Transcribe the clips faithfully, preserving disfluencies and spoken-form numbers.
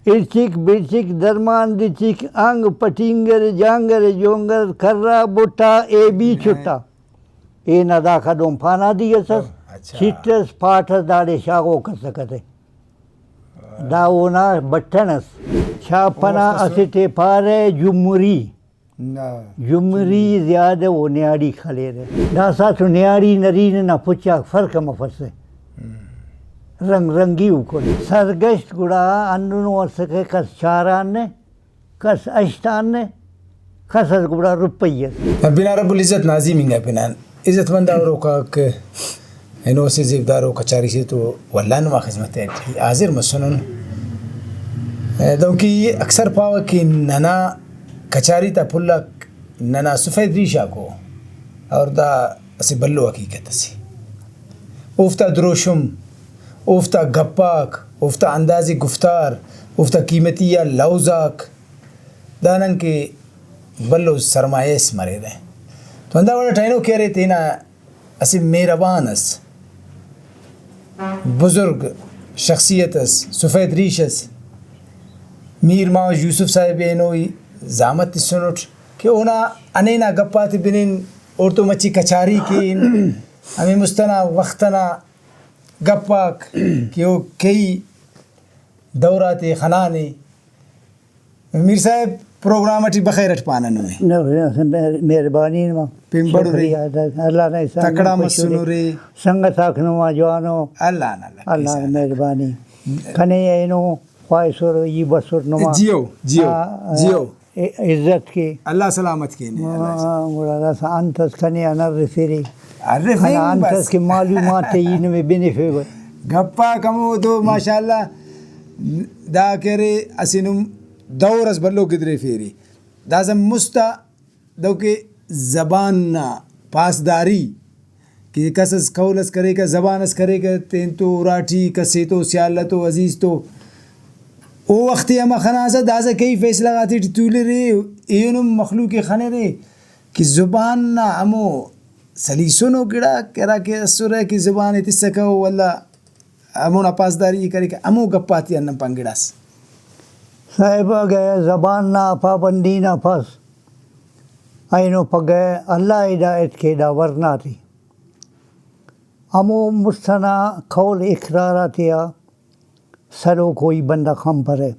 ارچک برچک درمان دچک، انگ پٹینگر جانگر جونگر کرا بٹا اے بی چٹا۔ اے نا داخہ دون پانادی اس ئس۔ اچھا۔ چٹ ئس، پاٹ ئس، داڑے شاغوک ئسکہ تے۔ دا اونا بٹن ئس۔ چھاپ ئنا اوفتا سو- اسٹ ءِ پارہ جمری۔ نا۔ جمری زیادہ و نیاڑی خلیرہ۔ داسہ تو نیاڑی نرینہ نا پچ آک فرق مفسہ۔ ہم۔ رنگ رنگی اکن۔ سرگشت گڑا ہندنو اسکہ، کس چاران نے، کس اشتان نے، کس اس گڑا رپئی اس۔ بنا رب العزت نازیم انگا پنان عزت مند آ ہروک آک اینو اسہ زیبدارو کچاری سے تو ولدا نما خذمت ٹی حاضر مسنن۔ دہنکہ ای اکثر پاوہ کہ ننا کچاری تا پھل آک ننا سفید ریش آکو، اور دا اسہ بھلو حقیقت اسے۔ اوفتا دروشم، اوفتا گپ آک، اوفتا انداز گفتار، اوفتا قیمتی آ لوز آک، دا نن کہ بھلو سرمایہ اس مریرہ۔ تو ہندا وڑ اٹ اینو کہ ارے تینا اسہ مہربان اس، بزرگ شخصیت اس، سفید ریش اس، میر ماوش یوسف صاحب اینو ای زحمت تسنٹ کہ اونا ہنینا گپ آتے بنن، اوڑتون مچے کچاری کین، ہمے مست ئنا وخت ئنا گپ آک کہ او کیہی دور آتے خنانے۔ میر صاحب، پروگرام ٹی بخیر اٹ پانہ نمے۔ نہ، نہ، مہر-، مہربانی نما۔ پین بڑرے۔ شکریہ ادا۔ اللہ نا احسان تکڑا نما خوش مرے۔ مسنرے۔ سنگت آک نما جوانو۔ اللہ نا لکھ اللہ نا احسان۔ مہربانی۔ کنے اینو خواہسر ای بسر نما۔ جیو، جیو، آ، آ، جیو۔ ع-، عزت کے۔ اللہ سلامت کینے، اللہ سلامت۔ آ، گڑا داسہ انت اس کنے آن ارفیرے۔ ارفنگ کنا انت بس۔ اس کہ معلومات ای نمے بنفیوہ۔ گپاک ہمو دو ماشاءاللہ دا کہ ارے اسہ نم دور اس بھلو گدریفیرے۔ داسہ مست آ دہنکہ زبان نا پاسداری کہ کس اس قول اس کریکہ، زبان اس کریکہ، تینتو اراٹی کس ایتو سیال تو عزیز تو، او وخت ءِ امہ خناسہ داسہ کیہی فیصلہ غاتے ٹی تولرے، ایہن ہم مخلوق ءِ خنرے کہ زبان نا ہمو سلیسنو گڑاک ہراکہ اسرہ کہ زبان ءِ تسکہ او ولدا ہمونا پاسداری ءِ کریکہ، ہمو گپ آتیان نن پاننگ گڑاس۔ صاحب، اگہ زبان نا پابندی نا پاس اینو پگہ اللہ ہدایت کے دا ورنا تے۔ ہمو مست ئنا قول اقرار آتیا سلوکو ای بندغ خنپرہ۔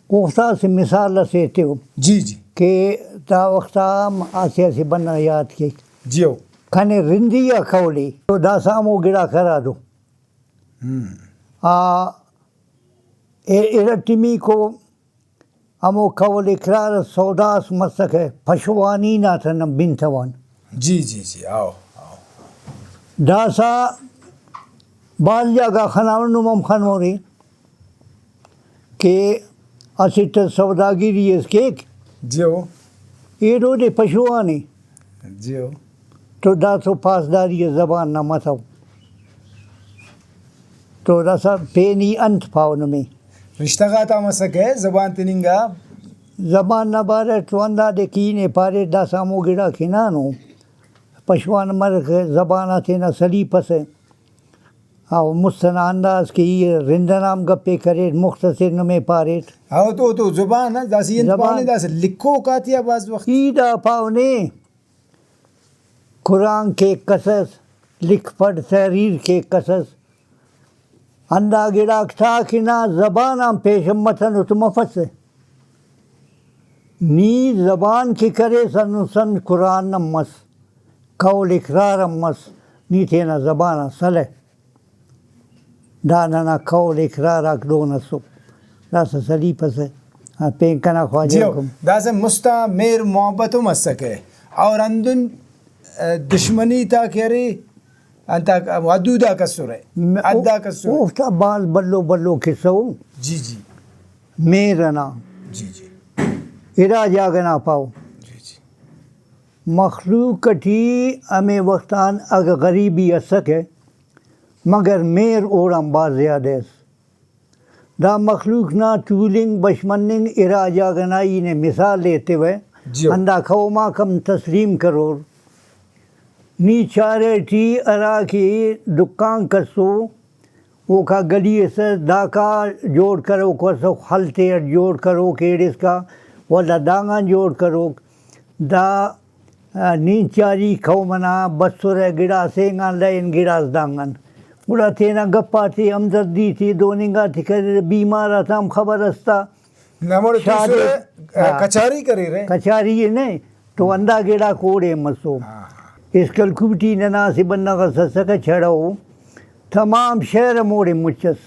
اوفتا اسہ مثال اسے ایتیو جی، جی۔ کہ دا وختا ہم اسہ اسہ بندغ یات کیک۔ جیو۔ کنے رندی آ قول ءِ تو داسہ ہمو گڑاک ہرادو۔ ہم۔ آ، ا-، ارٹمیکو ہمو قول اقرار اس سودا اس مسکہ، پشوانی نا تہ نن بنتوان۔ جی، جی، جی، آو، آو۔ داسہ بھاز جاگہ خنانو، نم ہم خنورے کہ اسٹ اس سوداگری اس کیک۔ جیو۔ ایڑو دے پشوان ءِ۔ جیو۔ تو دا تو پاسداری ءِ زبان نا متو۔ تو داسہ پین ای انت پاو نمے؟ رشتہ غاتا مسکہ زبان تننگا۔ زبان نا بارہ ٹو ہندادے کہ ای نے پارے داسہ ہمو گڑاک ہنانو۔ پشوان مرک، زبان آ تینا سلیپسہ۔ او مست ئنا انداز کہ ای رند ئنا ہم گپ ءِ کریٹ، مختصر نمے پاریٹ۔ او تو، تو زبان آ داسہ ای انت زبان۔ پانے داسہ لکھوک آتیا بھاز وخت۔ ای دا پاو نے۔ قرآن کیک کسس، لکھ پڑھ تحریر کیک کسس، ہندا گڑاک تا کہ نا زبان آن پیشن متنو تو مفسہ۔ نی زبان کہ کریس ہندن سن قرآن ہم مس، قول اقرار ہم مس، نی تینا زبان آن سلہ۔ دا ننا قول اقرار آک دون اسو۔ داسہ سلیپسہ۔ ہاں، پین کنا خواجہ جیو، حکم۔ داسہ مست آ مہر محبت ہم اسکہ۔ اور ہندن، آ، دشمنی تا کہ ارے، انتا حدود آک اسرہ، م-، حد آک اسرہ۔ اوفتا بھاز بھلو بھلو قصہ ءُ۔ جی، جی۔ مہر ئنا۔ جی، جی۔ ارا جاگہ نا پاو۔ جی، جی۔ مخلوق ٹی ہمے وخت آن اگہ غریبی اسکہ، مگر مہر اوڑان بھاز زیادہ ئس۔ دا مخلوق نا تولنگ بش مننگ ارا جاگہ نا ای نے مثال ایتیوہ، جیو۔ ہندا قوم آک ہم تسلیم کرور۔ نی چارہ ٹی ہرا کہ دکان کسو، اوکا گلی ئسر داکا جوڑ کروک اسو، خل تے اٹ جوڑ کروک ایڑ اسکا، ولدا دانگان جوڑ کروک۔ دا، آ، نینچاری قوم ئنا بسرہ، گڑاس اینگان لائن، گڑاس دانگان۔ گڑا تینا گپ آتے، ہمدردی تے، دون انگا تے کریرہ، بیمار آتا ہم خبر اس تا۔ ہموڑے شادی، توسرہ، ہاں۔ کچاری کریرہ۔ کچاری ءِ نہ تو ہندا گڑاک اوڑے مسو۔ ہاں۔ اسکل کوٹی ننا اسہ بندغ اس اسکہ چڑو، تمام شہر ہموڑے مچ ئس۔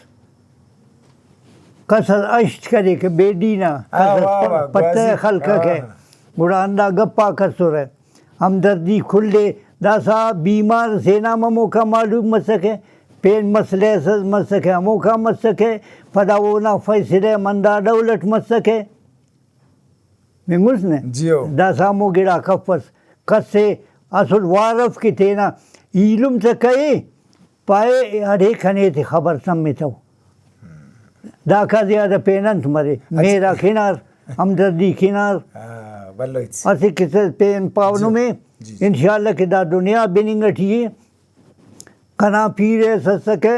کس اس ہشت کریکہ بیڈی نا، ہاں، کس اس واہ، پ-، واہ، پتہ گوازی۔ خلککہ۔ ہاں۔ گڑا ہندا گپ آک اسرہ۔ ہمدردی کل ءِ۔ داسہ بیمار سے نا ہم ہموکا معلوم مسکہ، پین مسئلہ اس مسکہ ہموکا مسکہ، پدا اونا فیصلہ ہم ہندا ڈول اٹ مسکہ۔ بنگُس نہ؟ جیو۔ داسہ ہمو گڑاک افس، کس ءِ اسل وار اف کہ تینا ایلم تہ کہے، پائے اڑے کنے تے خبر تمتو۔ داکا زیادہ پین انت مرے؟ اچھا۔ مہر آک ہنار، ہمدردی ہنار۔ ہاں، بھلو ہیت۔ اسہ کسہ پین پاو جی۔ نمے، جی، جی۔ انشاءاللہ کہ دا دنیا بننگ ٹی ءِ۔ کنا پیرہ اس اسکہ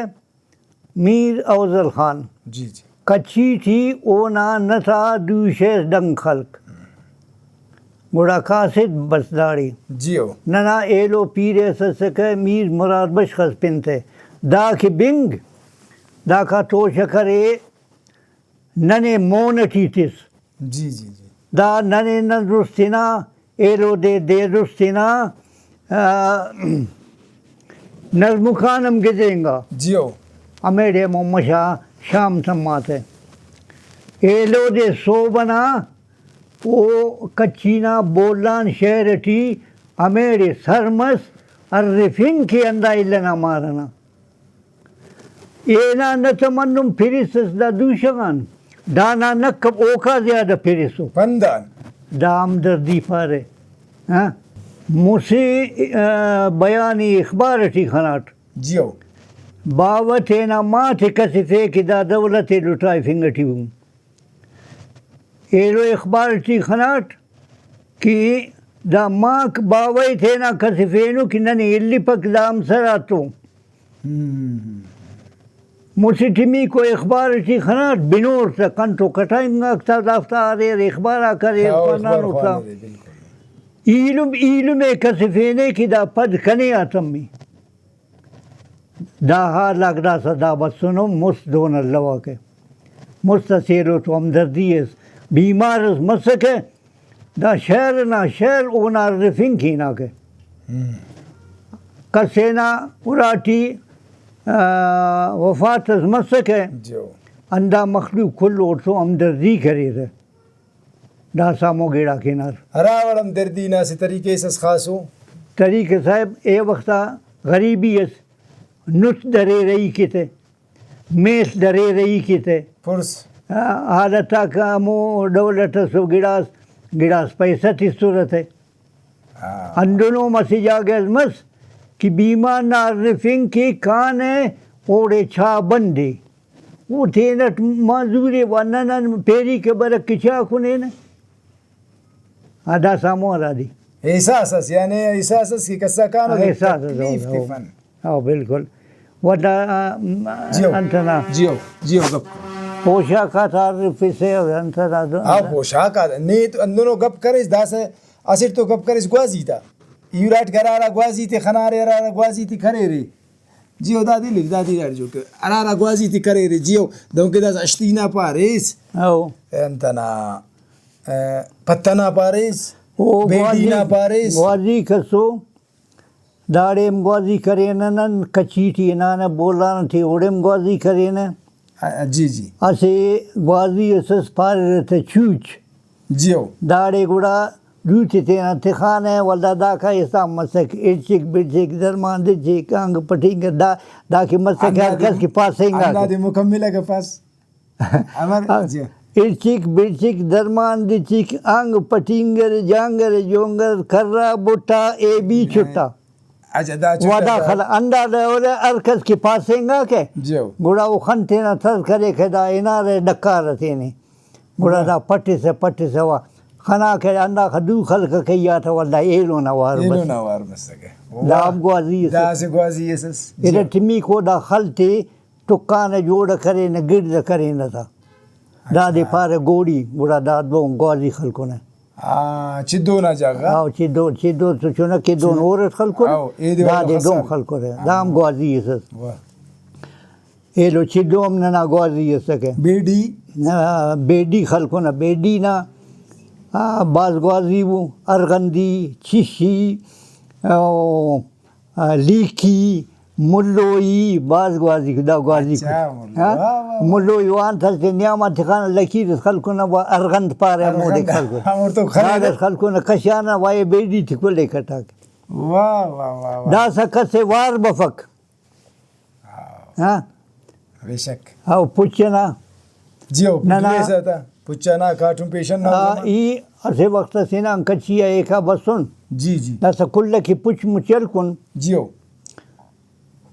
میر افضل خان۔ جی، جی۔ کچھی ٹی اونا نت آ دوشہ اس ڈنگ خلک۔ گڑا قاصد بس داڑے۔ جیو۔ ننا ایلو پیرہ اس اسکہ میر مراد بخش اس پن تہ۔ دا کہ بنگ، داکا توشہ کرے ننے مون ٹی تس۔ جی، جی، جی۔ دا ننے نن درست ہنا ایلو دے دے درست ہنا، آ، نظمکان ہم گدرینگا۔ جیو۔ ہمیڑے ہمو مشا شام تما تہ۔ ایلو دے سہب ئنا او کچھی نا بولان شہر ٹی ہمیڑے سر مس، ارفنگ کہ ہندا الہ نا مار ئنا۔ اینا نہ تہ منم پرسس دا دوشہ غان، دانا نہ کپ اوکا زیادہ پرسو۔ پندان۔ دا ہمدردی پارے۔ ہاں؟ مسہ، آ، بیان ءِ اخبار ٹی خناٹ۔ جیو۔ باوہ تینا ماہ تے کسفے کہ دا دولت ءِ لٹائفنگ ٹی ءُ۔ ایلو اخبار ٹی خناٹ کہ دا ماک باوہ ءِ تینا کسفینو کہ ننے الیپک دا ہمسر آتو۔ ہم۔ مسہ ٹمیکو اخبار ٹی خناٹ بنور تہ کنتو کٹائمنگاک تا دافتا اریر، اخبار آک اریر، ہاں، اخبار خوانانو تا۔ خوانرے، بالکل۔ ایلم، ایلم ءِ کسفینے کہ دا پد کنے آ تمے۔ دا حال آک داسہ دا بسنو، مست دون الواکہ۔ مست اسہ ایلو تو ہمدردی اس، بیمار اس مسکہ، دا شہر نا شہر اونا ارفنگ کیناکہ۔ ہم۔ کس ئنا اراٹی، آ، وفات اس مسکہ، جیو۔ ہندا مخلوق کل اوڑتون ہمدردی کریرہ۔ داسہ ہمو گڑاک ہنار۔ ہرا وڑ ہمدردی نا اسہ طریقہ اس اس خاصو۔ طریقہ صاحب، اے وخت آ غریبی اس، نت دریرہ ای کہ تہ، میڷ دریرہ ای کہ تہ۔ پرس۔ آ، حالت آک ہمو ڈول اٹ ئسر، گڑاس، گڑاس پیسہ تسرہ تہ۔ ہاں۔ ہندنو ہم اسہ جاگہ اس مس کہ بیمار نا ارفنگ کہ کانہ اوڑے چا بندے۔ او تینٹ معذورے، و نن پیری کہ برک کہ چا کنینہ۔ آ داسہ ہمو ہرا دے۔ احساس اس، یعنی احساس اس کہ کسا کانو احساس اس، تکلیف ہو، ہو۔ تفن۔ ہاں، بالکل۔ و دا، آ، م-، جیو۔ انت ئنا جیو، جیو گپ۔ پوشاک آتا ارفسہ، انت ئنا دو-، ہاں، پوشاک آتا۔ نے تو ہندنو گپ کریس، داسہ اسٹ تو گپ کریس گوازی تا۔ ای اراٹ کہ ہرا ہرا گوازی تے خنارے، ہرا ہرا گوازی تے کریرے۔ جیو، دادے لکھ، دادے داڑے جوڑ کر۔ ہرا ہرا گوازی تے کریرے، جیو، دہنکہ داسہ ہشتی نا پاریس۔ او۔ انت ئنا، آ، پتہ نا پاریس، او بیڈی نا گوازی، پاریس۔ گوازی کسو۔ داڑے ہم گوازی کرینہ نن، کچھی ٹی ہنانہ، بولان ٹی اوڑے ہم گوازی کرینہ۔ آ، جی، جی۔ اسہ گوازی اس ئس پاریرہ تہ چوچ۔ جیو۔ داڑے گڑا دوتے تینا تخانہ، ولدا داکا حساب مسک، اڑچک بڑچک، درمان دچک، انگ پٹینگ، دا، دا کہ مسک ہر کس کہ پاسینگاکہ۔ ہندادے مکمل اگہ پاس۔ امر، ہاں، جی۔ اڑچک بڑچک، درمان دچک، انگ پٹینگر، جانگر جونگر، کرا بٹا، اے بی چٹا۔ اچھا، دا چٹا و دا دا۔ خل-، ہندا ڈول ہر کس کہ پاسینگاکہ، جیو۔ گڑا او خن تینا تر کریکہ، دا ہنارہ ڈکارہ تینے۔ گڑا واہ۔ دا پٹسہ، پٹسہ و خناکہ، ہنداخہ دو خلکہ کہی آ تہ ولدا ایلو نا وار ایلو بس۔ نا وار بسکہ۔ دا واہ۔ ہم گوازی ئس۔ دا اسہ گوازی ئس۔ جی۔ ارٹمیکو دا خل تے ٹکان ء جوڑ ء کرینہ، گڑد ء کرینہ تا۔ دادے اچھا۔ پارہ گوڑی، گڑا دا دون گوازی خلکونہ۔ آ، چدو نا جاگہ غا؟ او، چدو، چدو تو چنہ کہ دون چنہ۔ ہور اٹ خلکونہ۔ او، ایدے دادے ویل دون خسارے۔ خلکونہ۔ دا ہم گوازی اس۔ واہ۔ ایلو چدو ہم ننا گوازی اسکہ۔ بیڈی؟ آ، بیڈی خلکونہ، بیڈی نا، آ، بھاز گوازی ءُ، ارغندی، چشی، او، آ، لیکی، ملوئی، بھاز گوازی، دا گوازی اچھا، کن۔ ملو-، ہاں؟ واہ، واہ، واہ۔ ملوئی وان تھا کہ نیاما تخانہ لکیر اس خلکونہ و ارغند پارہ ہمودے ارغند، خلکونہ۔ ہموڑتو خلیرہ۔ داڑے خلکونہ کشانہ وائے بیڈی تکل ءِ کٹاک۔ واہ، واہ، واہ، واہ۔ داسہ کس ءِ وار بفک۔ ہاں۔ بے شک۔ او پچ ئنا۔ جی او، ننا ڈریس آتا۔ پچ ئنا کاٹم پیشن نا آ، زمان۔ ای اسہ وخت اسے نا کچی آ ایکا بسن۔ جی، جی۔ داسہ کل ئکے پچ مچ ہلکن۔ جی او۔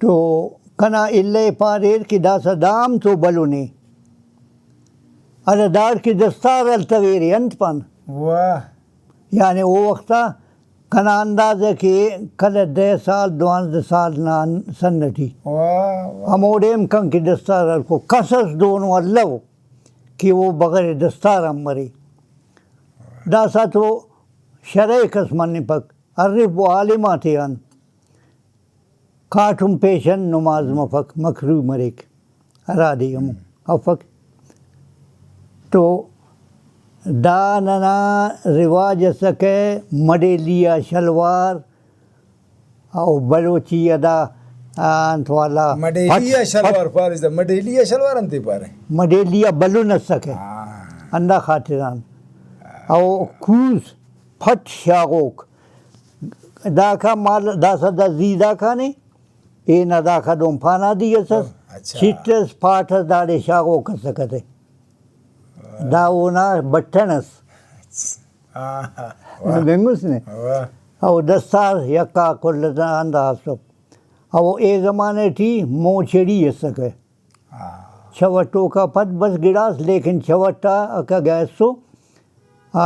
تو کنا الہ ءِ پاریر کہ داسہ دام تو بلنے۔ ہرا داڑکہ دستار ہلتویرے، انت پان؟ واہ۔ یعنی او وختا کنا اندازہ کہ کلہ دہ سال، دوانزدہ سال نا سن ٹی۔ واہ، واہ۔ ہموڑے ہم کنکہ دستار ہلکو، کس اس دونو الو کہ او بغیر دستار آن مرے۔ داسہ تو شرح کس منپک، ہرف و عالم آتے آن۔ کاٹم پیشن نماز مفک، مکروہ مریک، ہرادے ہمو افک۔ تو دا ننا رواج اسکہ، مڈیلی آ شلوار، او بلوچی آ دا، آ، انت والا مڈیلی آ پٹ، شلوار پٹ۔ پاریس دا، مڈیلی آ شلوار انتے پارے؟ مڈیلی آ بلن اسکہ۔ ہاں۔ ہندا خاطران۔ او کوس پٹ شاغوک۔ داکا مال داسہ دا زی داکانے، اینا داکا دون پانادی اس اس۔ اچھا۔ چٹ اس، پاٹ اس، داڑے شاغوک اسکہ تے۔ دا اونا بٹن اس۔ آہا، واہ۔ بنگس نے۔ واہ۔ او دستار یکا کل تا ہندا اسو۔ او اے زمانہ ٹی موچڑی اسکہ۔ ہاں۔ چوٹ اوکا پد بس گڑاس، لیکن چوٹ آ اکا گیسو، آ،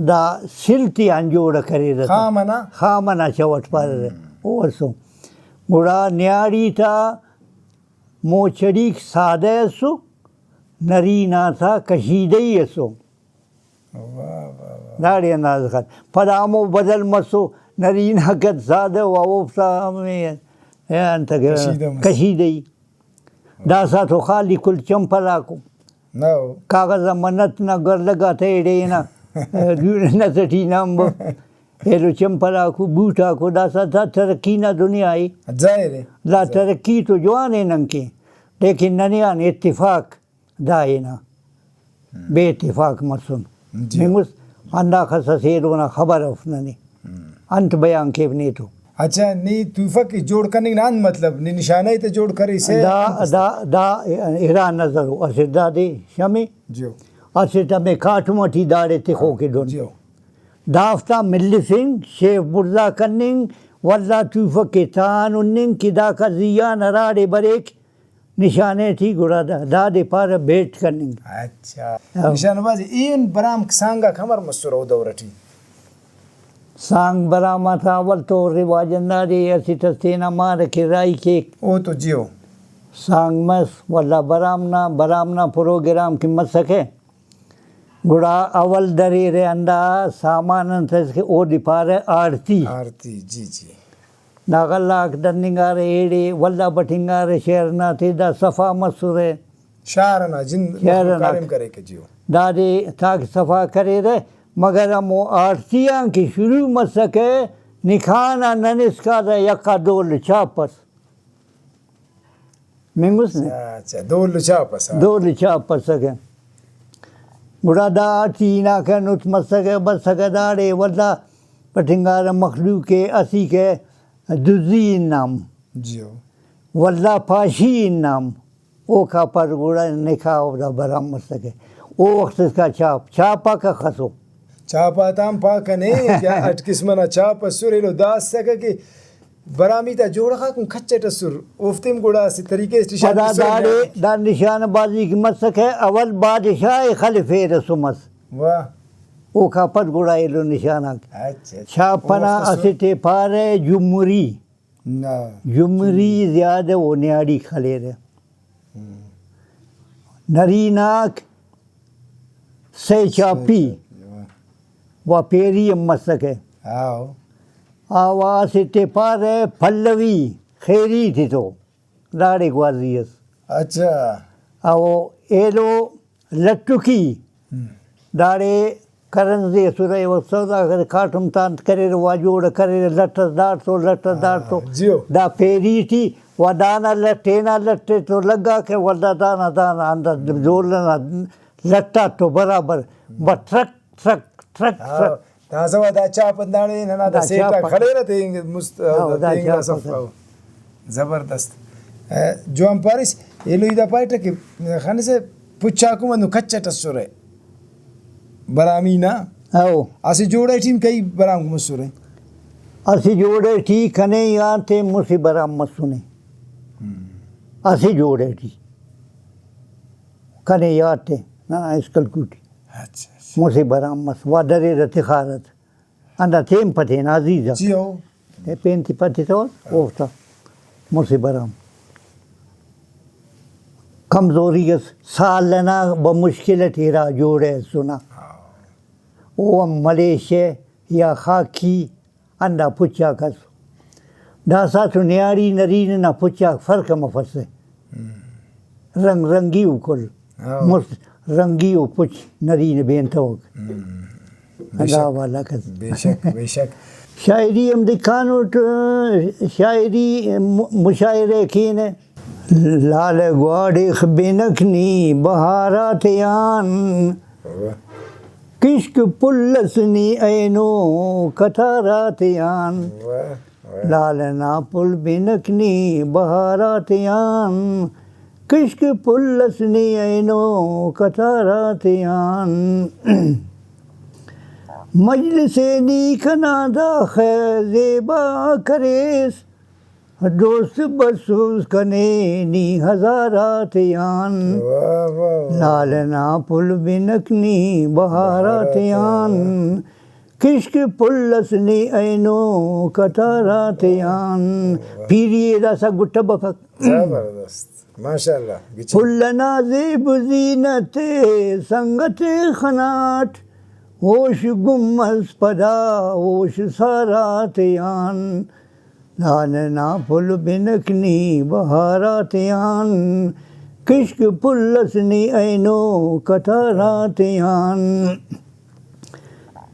دا سل تیان جوڑ کریرہ تہ۔ خام ئنا؟ خام ئنا چوٹ پاریرہ۔ ہم۔ او اسو۔ گڑا نیاڑی تا موچڑیک سادہ اسو، نرینہ تا کشیدہ ئی اسو۔ واہ، واہ، واہ۔ داڑے اندازہ خان۔ پدا ہمو بدل مسو، نرینہ کت سادہ و اوفتا ہمے، انت کہ کشیدہ مس۔ کشیدہ ئی۔ داسہ تو خالی کل چمپل آکو۔ نہ۔ کاغذ آ منت نا گرلگ آتا ایڑے ہنا۔ جوڑ نہ تٹی نا ہم۔ ایلو چمپل آکو، بوٹ آکو، داسہ تا ترقی نا دنیا ءِ۔ ظاہر ءِ۔ دا ظاہر۔ ترقی تو جوان ءِ ننکہ، لیکن ننے آن اتفاق دا ہنا ہم۔ بے اتفاق مسن۔ جی۔ بنگس، ہنداخس اسہ ایلو نا خبر اف ننے۔ ہم۔ انت بیان کیو نے تو؟ اچھا، نی تحفہ کہ جوڑ کننگ نا انت مطلب؟ نی نشانہ تے جوڑ کریسہ؟ دا، دا، دا ارا نظر ءُ۔ اسٹ دادے شمے، جیو۔ اسٹ ہمے کاٹم ٹی داڑے تخوک ءِ دن۔ جیو۔ دافتا ملفنگ، شیف بڑزا کننگ، ولدا تحفہ کہ تہان ہننگ کہ داکا زیان ہراڑے بریک، نشانے ٹی گڑا دا-، دادے پارہ بیٹ کننگ۔ اچھا۔ ہاں۔ نشان بھائی، ایہن برام سانگ آک امر مسرہ او دور ٹی؟ سانگ برام آتا اول تو رواج ہندادے اسٹ اس تینا مار کہ راہی کیک۔ او تو جیو۔ سانگ مس، ولدا برام نا، برام نا پروگرام کہ مسکہ، گڑا اول دریرہ ہندا سامان انت اس کہ اودے پارہ آڑتی۔ آڑتی، جی، جی۔ دا غلہ غاک دننگارہ ایڑے، ولدا بٹنگارہ شہر نا تے، دا صفا مسرہ۔ شار ئنا جند شار ئنا کاریم کریکہ جیو۔ دادے تاک صفا کریرہ، مگر ہمو آڑتی آن کہ شروع مسکہ، نکاح نا نن اسکا دا یکا دول چاپ ئس۔ مینگس نے؟ اچھا، اچھا، دول چاپ ئس، ہاں۔ دول چاپ ئسکہ۔ گڑا دا ٹی ہناکہ نت مسکہ، بسکہ داڑے، ولدا پٹنگارہ مخلوق ءِ، اسیکہ دزی انام۔ جیو۔ ولدا پاشی انام۔ اوکا پد گڑا نکاح اودا برام مسکہ۔ او وخت اسکا چاپ، چاپ آک اخسو۔ چاپ آتان پا کنے کہ اٹ قسم ئنا چاپ ئسر، ایلو دا اسکہ کہ برامی تا جوڑہ غاکن کچ اٹ ئسر، اوفتیم گڑا اسہ طریقہ اس نشان پدا تسر۔ داڑے دا نشانہ بازی کہ مسکہ، اول بادشاہ ءِ خلفیرہ سمس۔ واہ۔ اوکا پد گڑا ایلو نشان آک۔ اچھا، اچھا۔ چھاپہ نا او وخت اسہ اسٹ ءِ پارہ جمہوری۔ نہ۔ جمری زیادہ و نیاڑی خلیرہ۔ ہم۔ نریناک سہ چاپی و پیری ہم مسکہ۔ ہاؤ۔ آ و اسٹ ءِ پارہ پلوی، خیری تتو۔ داڑے گوازی ئس۔ اچھا۔ او ایلو لٹکی، ہم۔ داڑے کرنزے ئسرہ، او سوداگر کاٹم تانت کریرہ، وا جوڑ کریرہ، لٹ ئس داڑتو، لٹ ئس داڑتو۔ جیو۔ دا پیری ٹی وا دانا لٹ، تینا لٹ ءِ تو لگاکہ، ولدا دانا، دانا ہندا جوڑ ئنا لٹ آتو برابر بس ٹرک ٹرک، ٹرک، ہاں، ٹرک۔ تازہ وا دا چاپ ہنداڑے ننا دا دا سیٹ چاپ آک آک۔ خلیرہ تے انگ-، مست-، ہاں، دا دا تینگا چاپ سف آک۔ کاو۔ زبردست۔ اے، جوان پاریس، ایلو ای دا پائٹہ کہ خنسہ پچ آک ہم ہندن کچ اٹ اسرہ۔ برامی نا۔ ہاؤ۔ اسہ جوڑہ ٹی ہم کئی برام مسرہ۔ اسہ جوڑہ ٹی کنے یات ءِ مسہ برام مسنے۔ ہم۔ اسہ جوڑہ ٹی کنے یات ءِ، ننا اسکل کوٹی۔ اچھا، اچھا۔ مسہ برام مس، وا دریرہ تخارہ تہ۔ ہندا تین پتین عزیز آک۔ جی ہو۔ اے پین تے پتتون، اوفتا مسہ برام۔ کمزوری ئس، سال ئنا بہ مشکل ئٹ ارا جوڑہ ئسنہ۔ او ہم ملیشہ یا خاکی ہندا پچ آک ئس۔ داسہ تو نیاڑی نرینہ نا پچ آک فرق مفسہ۔ ہم۔ رنگ رنگی و کل۔ ہاں۔ مست رنگی و پچ نرینہ بینتوک۔ ہم۔ بے ہندا شک۔ حوالہ کس۔ بے شک، بے شک۔ شاعری ہم دکھانوٹ، شاعری م-، مشاعرہ کینہ۔ لال گواڑخ بنک نی بہار آتیان۔ واہ۔ کشک پھل ئس نی اینو قطار آتیان۔ واہ، واہ۔ لال نا پھل بنک نی بہار آتیان، کشک پھل ئس نی اینو قطار آتیان۔ مجلس ءِ نی کنا داخہ زیبا کریس، دوست بسوس کنے نی ہزار آتیان۔ واہ، واہ، واہ۔ لال نا پھل بنک نی بہار آتیان، کشک پھل ئس نی اینو قطار آتیان۔ پیری ءِ داسہ گٹہ بفک۔ زبردست۔ ماشاءاللہ۔ گچین۔ پھل ئنا زیب و زینت ءِ سنگت ءِ خناٹ، ہوش گم مس پدا ہوش سار آتیان۔ لال نا پھل بنک نی بہار آتیان، کشک پھل ئس نی اینو قطار آتیان۔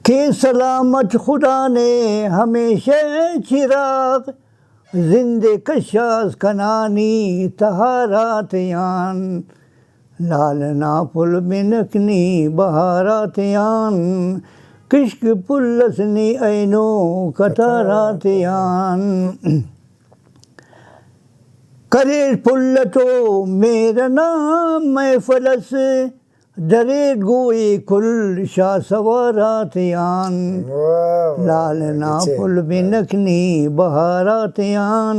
کے سلامت خدا نے ہمیشہ چراغ، زند کشاس کنا نی تہار آتیان۔ لال نا پھل بنک نی بہار آتیان، کشک پھل ئس نی اینو قطار آتیان۔ کریر پھل تو مہر نا محفل ئس، دریٹ گوئی کل شاہ سوار آتیان۔ واہ، واہ، لال نا گچین۔ پھل بنک نی بہار آتیان،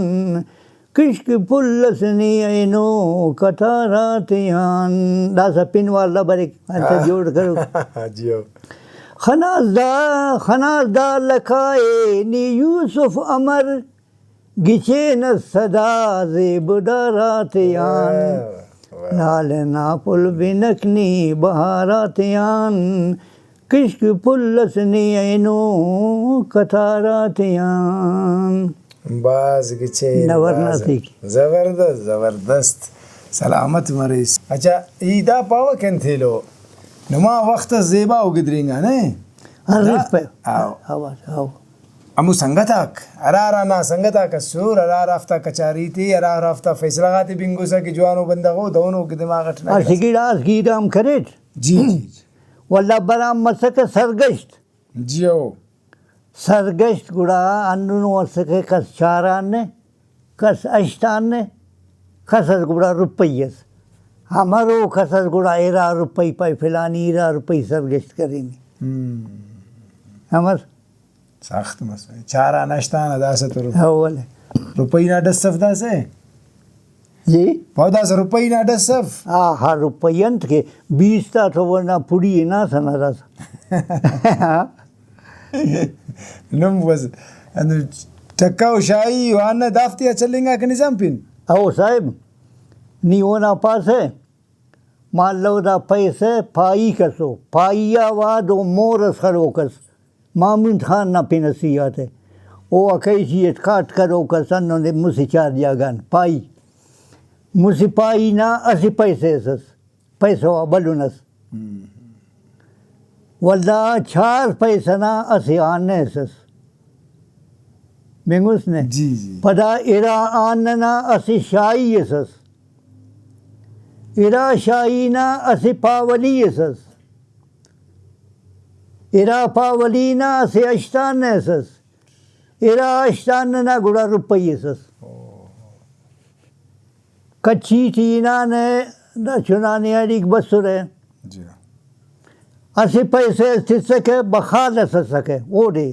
کشک پھل ئس نی اینو قطار آتیان۔ داسہ پن والا بریک، انت ہاں۔ جوڑ کرو۔ جی ہو۔ خناس دا، خناس دا لکھائے نی یوسف امر، گچین اس صدا زیب دار آتیان۔ واہ، واہ۔ لال نا پھل بنک نی بہار آتیان، کشک پھل ئس نی اینو قطار آتیان۔ بھاز گچین، نور نا بھاز۔ سیک۔ زبردست، زبردست۔ سلامت مریس۔ اچھا، ای دا پاوہ کن تھیلو، نما وخت اس زیبا و گدرینگا نے؟ ہر دا، رخ پہ۔ آو۔ آواز، آو۔ ہمو سنگت آک، ہرا ہرا نا سنگت آک اسر، ہرا ہرا ہرافتا کچاری تے، ہرا ہرا ہرافتا فیصلہ غاتے بنگسہ کہ جوانو بندغ او، دہنو کہ دماغ اٹ نہ اسہ گڑاس گیرام کریٹ۔ جی، جی، جی۔ ولدا برام مسکہ سرگشت۔ جی او۔ سرگشت گڑا ہندنو اسکہ، کس چاران نے، کس ہشتان نے، کس اس گڑا روپئی اس۔ ہمرو کس اس گڑا ارا روپئی پائے، فلانی ارا روپئی سرگشت کرینے۔ ہم۔ ہمر؟ سخت مسئلہ۔ چاران ہشتان آ داسہ تو روپئی۔ ہاں، ولے۔ روپئی نا ڈس اف داسہ۔ جی؟ پاو داسہ روپئی نا ڈس اف۔ ہاں، ہاں، روپئی انت کہ بیست آ تو ورنہ پڑی ہناسہ نا داسہ۔ نم بس ہندن ٹکا و شاہی و آنہ دافتیا چلینگاکہ نظام پین۔ او صاحب، نی اونا پاسہ، مالو دا پیسہ پائی کسو، پائی آ وعد او مور اس خلوک اس، مامون خان نا پن اسیاتے، او اکیشی اٹ کاٹ کروک اس، ہندن مسہ چار جاگہ آن پائی، مسہ پائی نا اسہ پیسہ اس اس۔ پیسہ غا بھلن ئس۔ ولدا چار پیسہ نا اسہ آنہ ئس ئس۔ بنگس نے؟ جی، جی۔ پدا ارا آنہ نا اسہ شاہی ئس ئس۔ ارا شاہی نا اسہ پاولی ئس ئس۔ ارا پاولی نا اسہ ہشت آنہ ئس ئس۔ ارا ہشت آنہ نا گڑا روپئی ئس ئس۔ کچھی ٹی ہنانہ، دا چنا نیاڑیک بسرہ۔ جی۔ اسہ پیسہ اس تسکہ، بخال اس اسکہ اودے۔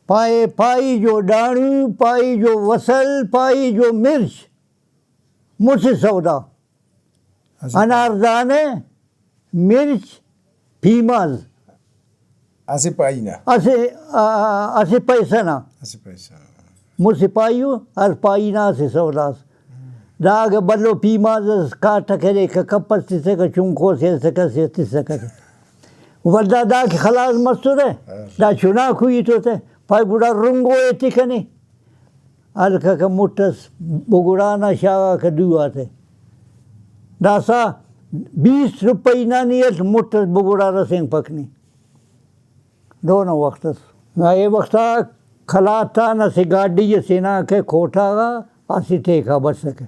پائے پائی جو ڈاڑو، پائی جو وسل، پائی جو مرچ، مسہ سودا۔ اسہ اناردانہ، مرچ، پیماز۔ اسہ پائی نا۔ اسہ، آ، اسہ پیسہ نا۔ اسہ پیسہ نا۔ مسہ پائی ءُ، ہر پائی نا اسہ سودا اس۔ دا اگہ بھلو پیماز اس کاٹہ کریکہ، کپ اس تسکہ، چنکو سے اسکہ، سے تسکہ۔ ولدا دا کہ خلاس مسرہ، دا چناکو ہیت ءُ تہ، پائے گڑا رنگو ایتے کنے۔ ہلککہ مٹ ئس بگڑا نا شاغاکہ دو آتے۔ داسہ بیست روپئی نا نی اٹ مٹ ئس بگڑا رسینگپک نی۔ دونو وخت ئس۔ اے وخت آ قلات آن اسہ گاڈی ئسے ہناکہ کوٹہ غا، اسہ ٹیکہ بسکہ۔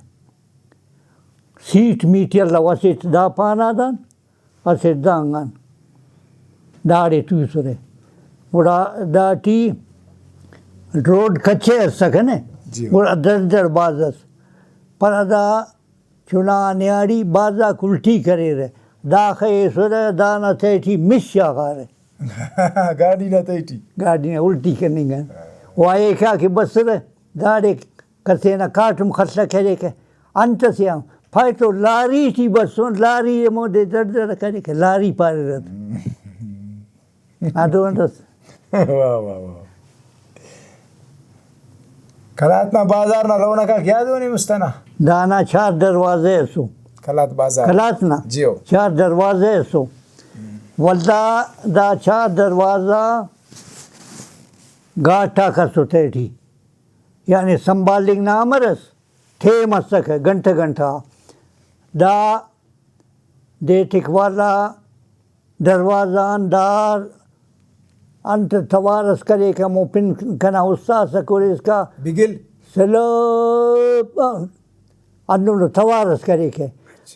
سیٹ میٹ یلہ، اسٹ دا پانادان، اسٹ دانگان، داڑے توسرہ۔ گڑا داٹی روڈ کچے ئسکہ نے، جی۔ گڑا دڑ دڑ بھاز ئس۔ پر دا چنا نیاڑی بھاز آک الٹی کریرہ، داخہ ایسرہ، دانا تہٹی مش آغارہ۔ گاڈی نا تہٹی۔ گاڈی نا الٹی کننگ آن۔ و ایکا کہ بسرہ، داڑے کسے نا کاٹم خلہ کریکہ، انت سے آن پائے تو لاری ٹی بسن، لاری ہمودے دڑ دڑ کریکہ، لاری پاریرہ۔ ہاں، دون دس۔ واہ، واہ، واہ۔ قلات نا بازار نا رونق آک یاد ءُ نے مست ئنا؟ دانا چار دروازہ ئسو۔ قلات بازار۔ قلات نا جی ہو۔ چار دروازہ ئسو۔ ولدا دا چار دروازہ گاٹ آک ئسو تہٹی۔ یعنی سنبھالنگ نا امر ئس، ٹائم اسکہ، گھنٹہ گھنٹہ۔ دا دے ٹک والا دروازہ آن دا انت توار اس کریکہ، ہمو پن کنا استاس کریسکا بگل۔ سلوپ ہندنو توار اس کریکہ۔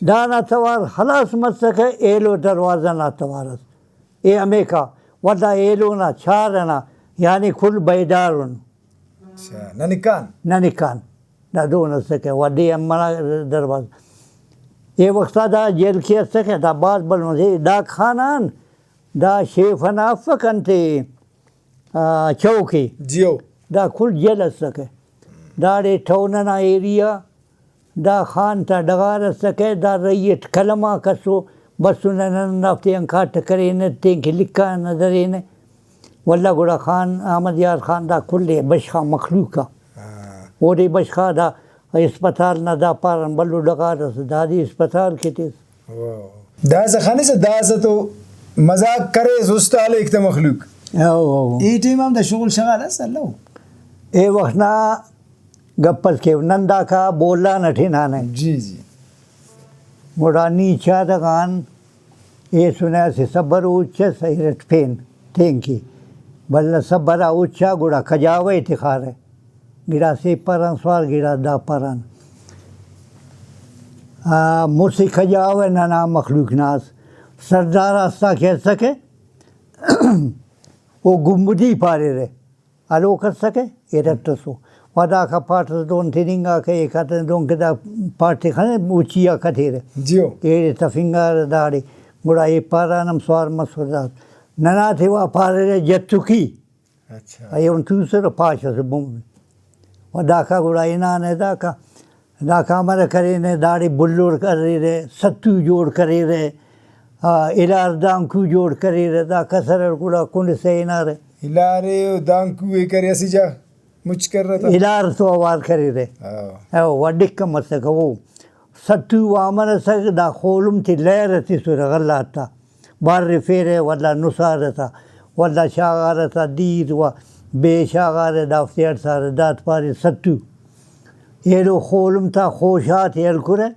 دانا توار خلاس مسکہ، ایلو دروازہ نا توار اس۔ اے ہمیکا ولدا ایلو نا چار ئنا، یعنی کل بیدار ان۔ اچھا، ننکان؟ ننکان۔ دا دون اسکہ، و دے ہم منا دروازہ۔ اے وخت آ دا جیل کے اسکہ، دا بھاز بھلو مزے۔ دا خانان، دا شیف ئنا افک انتے، آ، چوک ءِ۔ جیو۔ دا کل جیل اسکہ۔ داڑے ٹؤن ئنا ایریا، دا خان تا ڈغار اسکہ، دا رہی اٹ قلم آک اسو، بسنہ نن دافتے آن کاٹہ کرینہ، تینکہ لکھانہ درینہ۔ ولدا گڑا خان، احمد یار خان دا کل ءِ بشخا مخلوق آ۔ ہاں۔ اودے بشخا دا اسپتال نا دا پاران بھلو ڈغار اس، دادے اسپتال کے تس۔ واہ۔ داسہ خنسہ، داسہ تو مذاق کریس، است ہلیک تہ مخلوق۔ او، او۔ اے ٹائم ہم دا شغل شغال اس الو۔ اے وخت نا گپ اس کیو، نن داکا بولان اٹ ہنانہ۔ جی، جی۔ گڑا نی چادہ غان ایسنہ اسہ سبر اُچ اس، ارٹ پین تینکہ۔ بھلا سبر آ اُچ آ گڑا کجاوہ ءِ تخارہ۔ گڑاس ایپاران سوار، گڑاس داپاران۔ آ، مسہ کجاوہ ننا مخلوق نا اس۔ سردار آ استا کہ اسکہ، او گمبدی پاریرہ۔ ہلوک اسکہ، ارٹ ئسو۔ و داکا پاٹ ئس دہن تننگاکہ، ایکاتہ دہن کہ دا پاٹ تے خنہ، مچی آ کتیرہ۔ جیو۔ ایڑے تفنگارہ داڑے۔ گڑا ایپاران ہم سوار مسر دا۔ ننا تے وا پاریرہ جتکی۔ اچھا۔ ایہن توسرہ پاش ئسے بمبے۔ و داکا گڑا ہنانہ داکا۔ داکا امر کرینہ، داڑے بلور کریرہ، ستو جوڑ کریرہ، آ، الار دانکو جوڑ کریرہ، دا کسر ئٹ گڑا کنڈسہ ہنارہ۔ الارے و دانکو ئے کرے اسہ جا۔ مچ کر تہ۔ الار تو اوار کریرہ۔ ہاں۔ او، و ڈکھ مسکہ او۔ سٹو وامر ئسک، دا خولم تے لہر تسرہ غلہ تا۔ بارفیرہ، ولدا نسارہ تا، ولدا شاغارہ تا دیر و بے شاغارہ، دافتے اڑسارہ، داد پارے سٹو۔ ایلو خولم تا خوشہ غاتے ہلکرہ،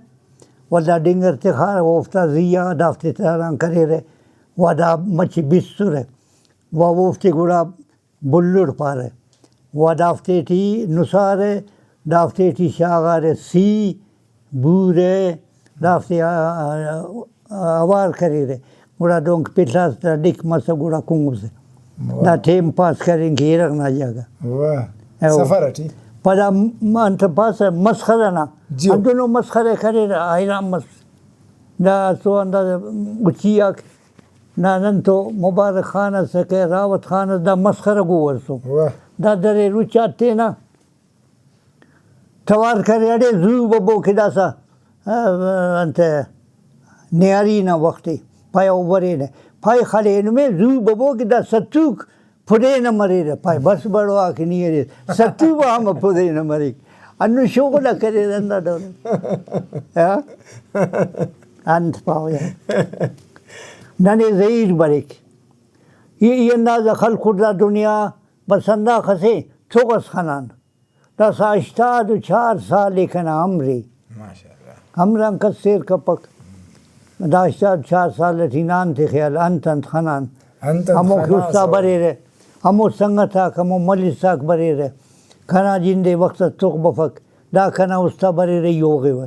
ولدا ڈنگر تخارہ، اوفتا زی آ دافتے تالان کریرہ، و دا مچہ بسرہ، و اوفتے گڑا بلڑ پارہ۔ و دافتے ٹی نسارہ، دافتے ٹی شاغارہ سی، بورہ، دافتے آ-، آ-، آ-، اوار کریرہ۔ گڑا دونک پلاسہ، ڈکھ مسہ، گڑا کنگسہ۔ واہ۔ دا ٹائم پاس کرینگ کہ ارغ نا جاگہ۔ واہ۔ او۔ سفر ٹی۔ پدا م-، انت پاسہ مسخرہ نا۔ جی۔ ہندنو مسخرہ کریرہ، حیران مس۔ دا اسو اندازہ گچی آک نا نن تو مبارک خان ئسکہ، راوت خان ئس، دا مسخرہ گو ئسو۔ واہ۔ دا دریر اچات تینا توار کرے، اڑے زو ببو کہ داسہ، آ، انت، نیاری نا وخت ءِ، پائے او برینہ، پائے خلے نمے زو ببو کہ دا ستوک پدینہ مریرہ، پائے بس بڑوا کہ نی ارے، ستو با ہم پدینہ مریک۔ انو شغل ءِ کریرہ ہندا ڈول۔ ہا؟ انت پاوہ۔ ننے زہیر بریک۔ ای، ای اندازہ خلکر دا دنیا بس ہنداخسے تغ ئس خنان۔ داسہ ہشتاد و چار سال ءِ کنا عمر ءِ۔ ماشاءاللہ۔ عمر آن کس ایر کپک۔ دا ہشتاد و چار سال ٹی نا انت خیال، انت انت خنان۔ انت انت ہمو کہ خناسہ۔ استا بریرہ، ہمو سنگت آک، ہمو ملس آک بریرہ۔ کنا جند ءِ وخت اس تغ بفک۔ دا کنا استا بریرہ، ای ہوغیوہ۔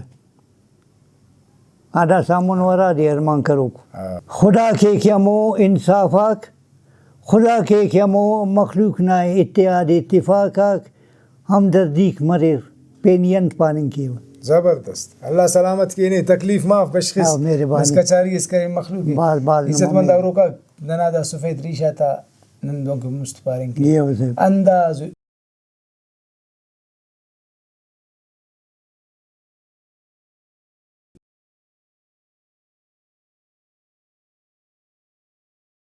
آ داسہ امن و ہرا دے ارمان کروک۔ ہاں۔ خدا کے کہ ہمو انصاف آک، خدا کے کہ ہمو مخلوق نا اتحاد اتفاق آک ہمدردیک مریر، پین ای انت پاننگ کیوہ۔ زبردست۔ اللہ سلامت کینے، تکلیف معاف بشخس۔ ہاں، مہربانی۔ بس کچاری اس کرے مخلوق ءِ۔ بھاز، بھاز عزت نما مند مہر۔ اوروکا ننا دا سفید ریش آتا نن دونکہ مست پارینگ کے۔ ایہو سے۔ انداز